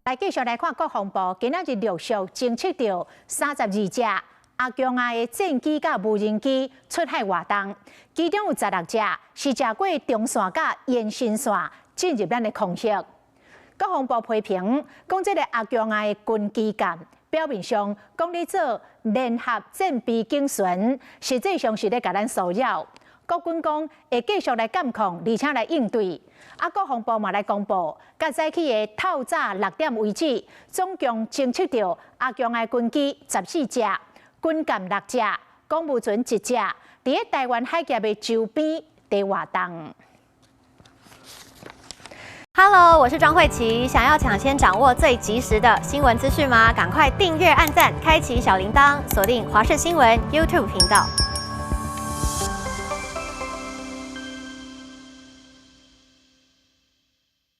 來繼續來看國防部，今仔日陸續偵測著32隻阿強仔的戰機佮無人機出海活動，其中有16隻是食過中線佮延伸線進入咱的空域。國防部批評講，這个阿強仔的軍機艦表面上講咧做聯合戰備警巡，實際上是咧共咱騷擾。國軍講會繼續來監控，而且來應對。啊，國防部嘛來公布，佮早起的透早6點為止，總共偵測著阿強仔軍機14隻，軍艦六隻，公務船一隻，佇咧台灣海峽的周邊佇活動。 Hello，我是莊慧琪。想要搶先掌握最及時的新聞資訊嗎？趕快訂閱、按讚、開啟小鈴鐺，鎖定華視新聞 YouTube 頻道。